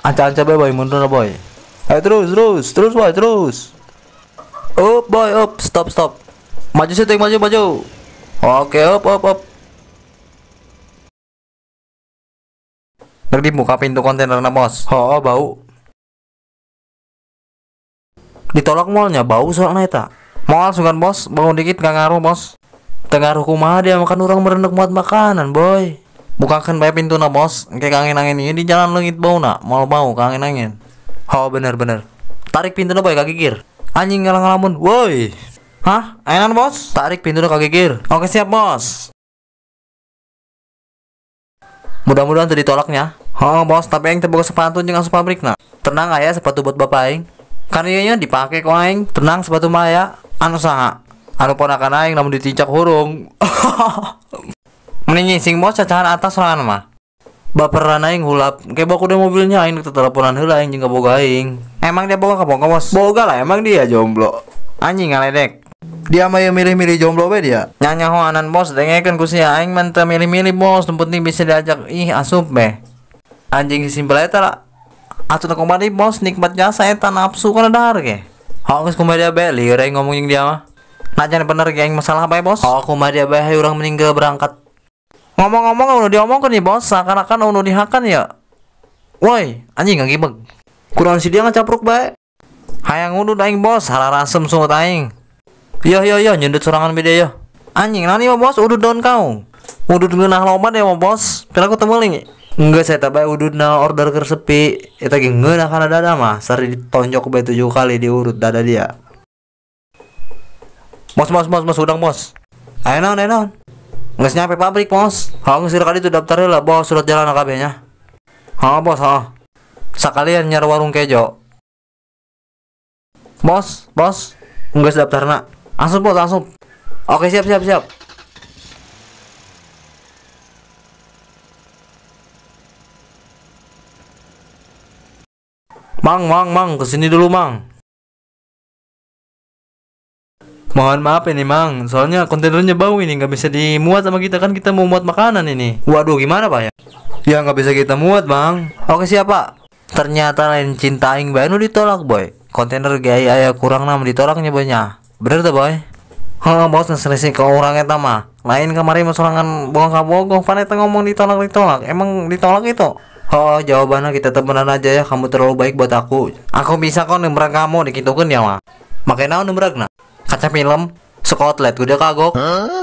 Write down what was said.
Anca-anca bae boy mundur boy. Ayo terus terus terus boy terus. Up boy up, stop stop. Maju syuting, maju maju. Oke, up up up. Rek dibuka pintu kontainer na bos. Oh, bau. Ditolak malnya bau soalnya eta. Moal sugan bos, bau dikit gak ngaruh bos. Tengaruh kumaha dia makan orang merenuk muat makanan boy. Bukakan bae pintu na bos, engke angin-angin ini di jalan leungit bau na, moal bau angin-angin. Oh bener bener. Tarik pintu na boy kagigir. Anjing ngalang-ngalamun, woi. Hah? Ainan bos? Tarik pintu na kagigir. Oke siap bos. Mudah-mudahan teu ditolaknya. Oh bos, tapi aing teu boga sepatu jeung asup pabrik na. Tenang aya sepatu buat bapak aing. Kan ieu nya dipake ku aing. Tenang sepatu mah aya. Anu saha? Anu ponakan aing lamun ditincak hurung. Mending ngising bos cacahan atas sorangan mah. Baperan aing hulap. Ke baku deh mobilnya aing teleponan heula aing jeung kaboga aing. Emang dia boga kaboga bos? Boga lah emang dia jomblo. Anjing ngaledek. Dia mah yang milih-milih jomblo we dia. Nyanyahoanan bos, dengekeun ku sia aing mah teu milih-milih bos, nu penting bisa diajak ih asup beh. Anjing simpel eta lah. Atuh teu kumaha bos, nikmat jasa eta nafsu kana dahar ge. Hong geus kumaha dia bae lieur aing ngomong jeung dia mah. Nah jangan bener ge aing masalah bae bos. Oh kumaha dia bae hayu urang mending berangkat. Ngomong-ngomong anu diomongkeun nih bos, seakan-akan anu dihakan ya. Woi, anjing ngagibeg. Kurang si dia ngacapruk bae. Hayang udud aing bos, hararasem sungut aing. Yo yo yo nyundut sorangan beda yo. Anjing naon ieu bos, udud daun kaung. Udud ngeunah loba deh mah bos. Pira ku teu meuli. Enggak saya bae ududna order keur sepi. Eta ge ngeunah kana dada mah, sari ditonjok bae 7 kali diurut dada dia. Bos bos bos bos udang bos. Ayo naon ayo naon. Geus nyampe pabrik bos. Hong geus kali itu daftar heula bos surat jalan kabeh nya. Heuh bos heuh. Sakalian nyar warung kejo. Bos, bos, geus daftarna. Langsung bos, langsung. Oke, siap siap siap. Mang, mang, mang, kesini dulu mang. Mohon maaf ini mang, soalnya kontainernya bau ini nggak bisa dimuat sama kita kan kita mau muat makanan ini. Waduh, gimana pak ya? Ya nggak bisa kita muat bang. Oke siap pak. Ternyata lain cinta aing bae nu ditolak boy. Kontainer gaya aya kurang nam ditolaknya boynya. Bener tuh boy? Heh bos ngeselisih ke orang eta mah. Lain kemarin mah sorangan bohong kabogoh, pan eta ngomong ditolak ditolak. Emang ditolak itu? Oh jawabannya kita temenan aja ya, kamu terlalu baik buat aku. Aku bisa kok nembrak kamu dikitukeun ya mah. Make naon nembrakna? Kaca film, skotlet udah kagok. Huh?